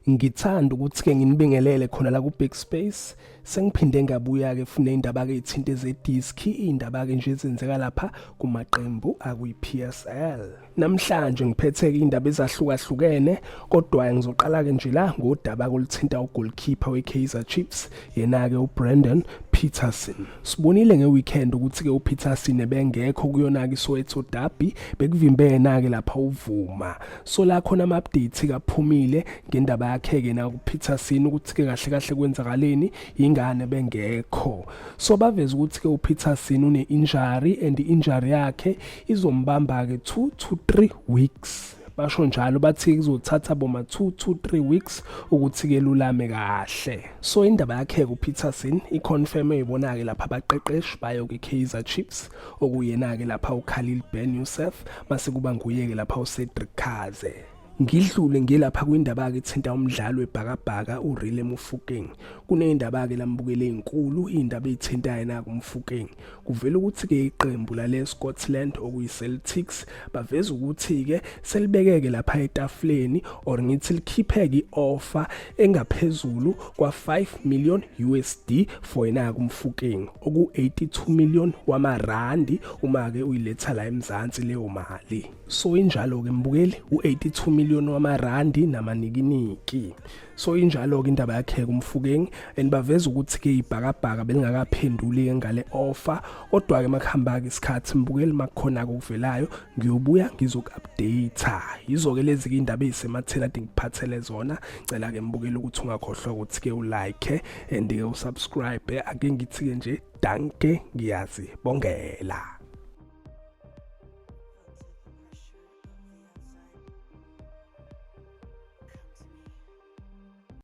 Ngithanda ukuthi ke nginibingelele khona la ku Big Space. Sengiphinde ngabuya ke funa indaba ke ithinte ze disk, indaba ke nje ezenzeka lapha kumaqembu akwi PSL. Namhlanje ngiphethe ke indaba ezahlukahlukene kodwa ngizoqala ke nje la ngodaba oluthinta ugoalkeeper weKaizer Chiefs yena ke uBrandon Petersen. Sibonile ngeweekend ukuthi ke uPetersen ebengekho kuyona ke iSoweto Derby bekuvimbe yena ke lapha uvuma. So la khona ama updates kaphumile ngendaba yakhe ke na kuPeterson ukuthi ke kahle kahle kwenzakaleni ingane bengekho. So baveza ukuthi ke uPeterson une injury and injury yakhe izombamba ke 2 to 3 weeks. Basho njalo bathi kuzothatha boma 2 to 3 weeks ukuthi ke lulame kahle. So indaba yakhe kuPeterson iconfirm eyibona ke lapha abaqeqeshi bayo ke Kaizer Chiefs okuyena ke lapha uKhalil Ben Youssef mase kuba nguye ke lapha uCedric Kaze. Ngidlule ngilapha kwindaba ke ethinta umdlalo webhakabhaka uRele Mofokeng. Kuneyindaba ke lambukele ezinkulu indaba ezithinta yena kuMofokeng. Kuvela ukuthi ke iqembu lale Scotland okuyiCeltics baveza ukuthi ke selibekeke lapha etafuleni or ngithi likhipheke ioffer engaphezulu kwa 5 million USD for yena kuMofokeng oku 82 million wamarandi uma ke uyiletha la eMzansi leyo mali. So injalo ke mbukeli u82 million wamarandi namanikiniki. So injalo ke indaba yakhe kuMfukeng and baveza ukuthi ke ibhakabhaka belingakaphenduli ke ngale offer kodwa ke makuhamba ke isikhathi mbukeli makukhona okuvelayo ngiyobuya ngizoku-update. Yizo ke lezi ke indaba ezisematheni ade ngiphathele zona. Cela ke mbukeli ukuthi ungakhohlwa ukuthi ke ulike and ke usubscribe. Ake ngithi ke nje danke ngiyazibongela.